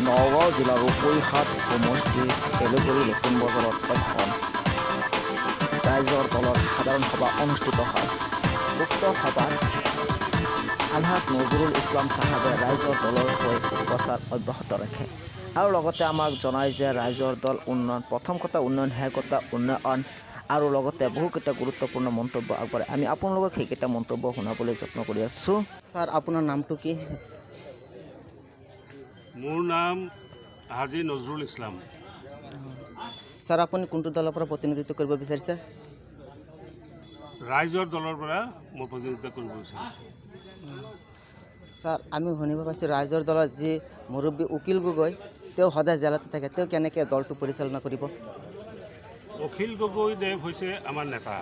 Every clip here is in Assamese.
নগাঁও জিলাৰ ৰূপহীহাট সমষ্টিৰ বেলগুৰি নতুন বজাৰত এখন ৰাইজৰ দলৰ সাধাৰণ সভা অনুষ্ঠিত হয়। উক্ত সভাত আলহাজ নজৰুল ইছলাম চাহাবে ৰাইজৰ দলৰ হৈ প্ৰচাৰ অব্যাহত ৰাখে আৰু লগতে আমাক জনায় যে ৰাইজৰ দল উন্নয়ন, প্ৰথম কথা উন্নয়ন, শেষ কথা উন্নয়ন আৰু লগতে বহুকেইটা গুৰুত্বপূৰ্ণ মন্তব্য আগবঢ়ায়। আমি আপোনালোকক সেইকেইটা মন্তব্য শুনাবলৈ যত্ন কৰি আছোঁ। ছাৰ, আপোনাৰ নামটো কি? মোৰ নাম হাজী নজৰুল ইছলাম। ছাৰ, আপুনি কোনটো দলৰ পৰা প্ৰতিনিধিত্ব কৰিব বিচাৰিছে? ৰাইজৰ দলৰ পৰা মই প্ৰতিনিধিত্ব কৰিব বিচাৰিছোঁ। ছাৰ, আমি শুনিব পাইছোঁ ৰাইজৰ দলৰ যি মুৰব্বী অখিল গগৈ, তেওঁ সদায় জেলতে থাকে। তেওঁ কেনেকৈ দলটো পৰিচালনা কৰিব? অখিল গগৈ দেৱ হৈছে আমাৰ নেতা।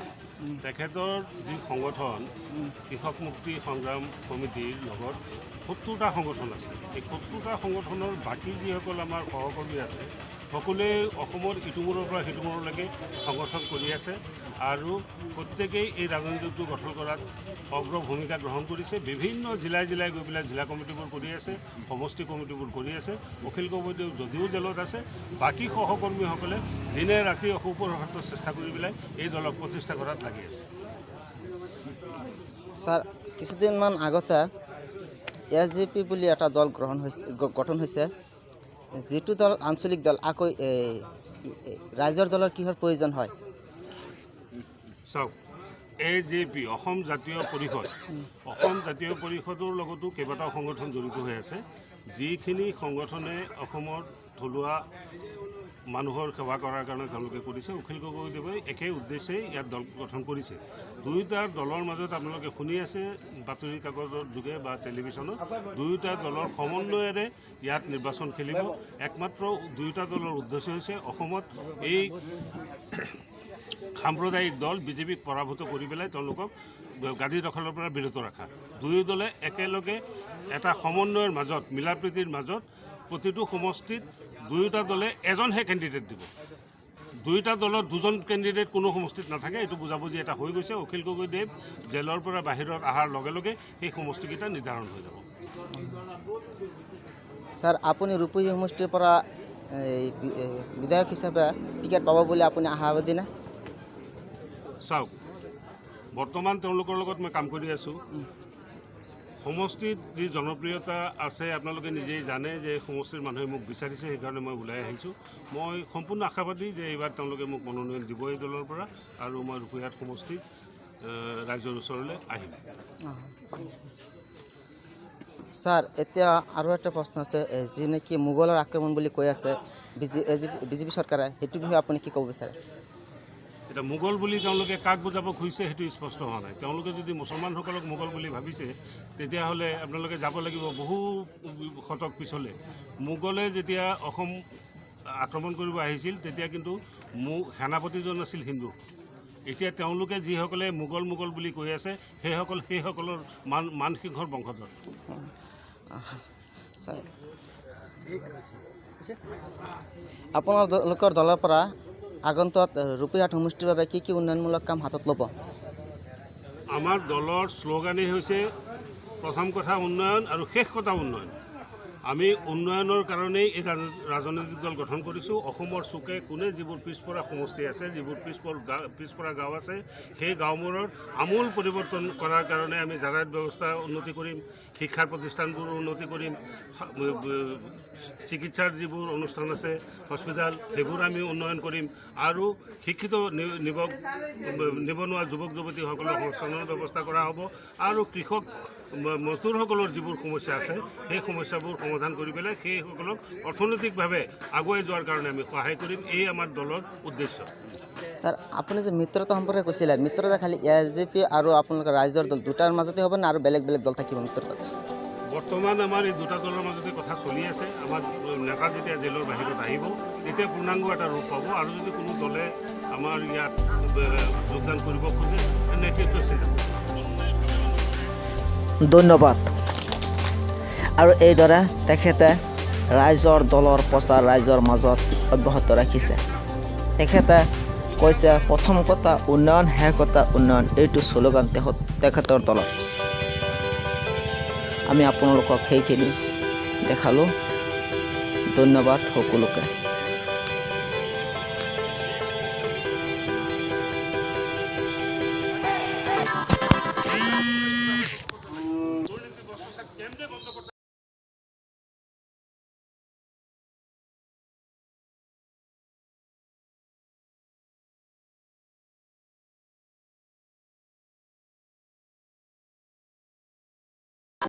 তেখেতৰ যি সংগঠন কৃষক মুক্তি সংগ্ৰাম সমিতিৰ লগত 70টা সংগঠন আছে। এই 70টা সংগঠনৰ বাকী যিসকল আমাৰ সহকৰ্মী আছে, সকলোৱে অসমৰ ইটো মূৰৰ পৰা সিটো মূৰলৈকে সংগঠন কৰি আছে আৰু প্ৰত্যেকেই এই ৰাজনীতিটো গঠন কৰাত অগ্ৰ ভূমিকা গ্ৰহণ কৰিছে। বিভিন্ন জিলাই জিলাই গৈ পেলাই জিলা কমিটিবোৰ কৰি আছে, সমষ্টি কমিটিবোৰ কৰি আছে। অখিল গগৈদেৱ যদিও জেলত আছে, বাকী সহকৰ্মীসকলে দিনে ৰাতি অহোপুৰুষাৰ্থ চেষ্টা কৰি পেলাই এই দলক প্ৰতিষ্ঠা কৰাত লাগি আছে। ছাৰ, কিছুদিনমান আগতে এ জি পি বুলি এটা দল গ্ৰহণ হৈছে, গঠন হৈছে, যিটো দল আঞ্চলিক দল। আকৌ এই ৰাইজৰ দলৰ কিহৰ প্ৰয়োজন হয়? চাওক, এ জে পি, অসম জাতীয় পৰিষদ, অসম জাতীয় পৰিষদৰ লগতো কেইবাটাও সংগঠন জড়িত হৈ আছে। যিখিনি সংগঠনে অসমৰ থলুৱা মানুহৰ সেৱা কৰাৰ কাৰণে তেওঁলোকে কৰিছে, অখিল গগৈদেৱে একে উদ্দেশ্যেই ইয়াত দল গঠন কৰিছে। দুয়োটা দলৰ মাজত আপোনালোকে শুনি আছে বাতৰি কাকতৰ যোগে বা টেলিভিশ্যনত, দুয়োটা দলৰ সমন্বয়েৰে ইয়াত নিৰ্বাচন খেলিব। একমাত্ৰ দুয়োটা দলৰ উদ্দেশ্য হৈছে অসমত এই সাম্প্ৰদায়িক দল বিজেপিক পৰাভূত কৰি পেলাই তেওঁলোকক গাদী দখলৰ পৰা বিৰত ৰখা। দুয়ো দলে একেলগে এটা সমন্বয়ৰ মাজত, মিলা প্ৰীতিৰ মাজত প্ৰতিটো সমষ্টিত দুয়োটা দলে এজনহে কেণ্ডিডেট দিব। দুয়োটা দলত দুজন কেণ্ডিডেট কোনো সমষ্টিত নাথাকে। এইটো বুজাবুজি এটা হৈ গৈছে। অখিল গগৈদেৱ জেলৰ পৰা বাহিৰত অহাৰ লগে লগে সেই সমষ্টিকেইটা নিৰ্ধাৰণ হৈ যাব। ছাৰ, আপুনি ৰূপহী সমষ্টিৰ পৰা এই বিধায়ক হিচাপে টিকেট পাব বুলি আপুনি আশাবাদী নে? চাওক, বৰ্তমান তেওঁলোকৰ লগত মই কাম কৰি আছোঁ। সমষ্টিত যি জনপ্ৰিয়তা আছে, আপোনালোকে নিজেই জানে যে সমষ্টিৰ মানুহে মোক বিচাৰিছে, সেইকাৰণে মই ওলাই আহিছোঁ। মই সম্পূৰ্ণ আশাবাদী যে এইবাৰ তেওঁলোকে মোক মনোনয়ন দিব এই দলৰ পৰা আৰু মই ৰূপহীহাট সমষ্টিত ৰাইজৰ ওচৰলৈ আহিম। ছাৰ, এতিয়া আৰু এটা প্ৰশ্ন আছে। যি নেকি মোগলৰ আক্ৰমণ বুলি কৈ আছে বিজেপি চৰকাৰে, সেইটো বিষয়ে আপুনি কি ক'ব বিচাৰে? এতিয়া মোগল বুলি তেওঁলোকে কাক বুজাব খুজিছে, সেইটো স্পষ্ট হোৱা নাই। তেওঁলোকে যদি মুছলমানসকলক মোগল বুলি ভাবিছে, তেতিয়াহ'লে আপোনালোকে যাব লাগিব বহু শতক পিছলৈ। মোগলে যেতিয়া অসম আক্ৰমণ কৰিব আহিছিল, তেতিয়া কিন্তু সেনাপতিজন আছিল হিন্দু। এতিয়া তেওঁলোকে যিসকলে মোগল মোগল বুলি কৈ আছে, সেইসকল সেইসকলৰ মানসিংহৰ বংশধৰ। ছাৰ, আপোনালোকৰ দলৰ পৰা আগন্তুক ৰূপহীহাট সমষ্টিৰ বাবে কি কি উন্নয়নমূলক কাম হাতত ল'ব? আমাৰ দলৰ শ্লোগানেই হৈছে প্ৰথম কথা উন্নয়ন আৰু শেষ কথা উন্নয়ন। আমি উন্নয়নৰ কাৰণেই এই ৰাজনৈতিক দল গঠন কৰিছোঁ। অসমৰ চুকে কোণে যিবোৰ পিছপৰা সমষ্টি আছে, যিবোৰ পিছপৰা গাঁও আছে, সেই গাঁওবোৰৰ আমূল পৰিৱৰ্তন কৰাৰ কাৰণে আমি যাতায়াত ব্যৱস্থা উন্নতি কৰিম, শিক্ষাৰ প্ৰতিষ্ঠানবোৰ উন্নতি কৰিম, চিকিৎসাৰ যিবোৰ অনুষ্ঠান আছে, হস্পিটেল, সেইবোৰ আমি উন্নয়ন কৰিম আৰু শিক্ষিত নিবনুৱা যুৱক যুৱতীসকলৰ সংস্থানৰ ব্যৱস্থা কৰা হ'ব আৰু কৃষক মজদুৰসকলৰ যিবোৰ সমস্যা আছে, সেই সমস্যাবোৰ সমাধান কৰি পেলাই সেইসকলক অৰ্থনৈতিকভাৱে আগুৱাই যোৱাৰ কাৰণে আমি সহায় কৰিম। এই আমাৰ দলৰ উদ্দেশ্য। ছাৰ, আপুনি যে মিত্ৰতা সম্পৰ্কে কৈছিলে, মিত্ৰতা খালি এ জে পি আৰু আপোনালোকৰ ৰাইজৰ দল দুটাৰ মাজতে হ'ব নে আৰু বেলেগ বেলেগ দল থাকিব মিত্ৰতাত? বৰ্তমান আমাৰ এই দুটা দলৰ মাজতে কথা চলি আছে। আমাৰ নেতা যেতিয়া জেলৰ বাহিৰত আহিব, তেতিয়া পূৰ্ণাংগ এটা ৰূপ পাব আৰু যদি কোনো দলে আমাৰ ইয়াত যোগদান কৰিব খোজে, নেতৃত্ব চিন্তা কৰিব। ধন্যবাদ। আৰু এইদৰে তেখেতে ৰাইজৰ দলৰ প্ৰচাৰ ৰাইজৰ মাজত অব্যাহত ৰাখিছে। তেখেতে কৈছে, প্ৰথম কথা উন্নয়ন, শেষ কথা উন্নয়ন, এইটো শ্লোগান তেখেতৰ দলত। আমি আপোনালোকক সেইখিনি দেখালোঁ। ধন্যবাদ সকলোকে। কেন্দ্ৰে বন্ধ।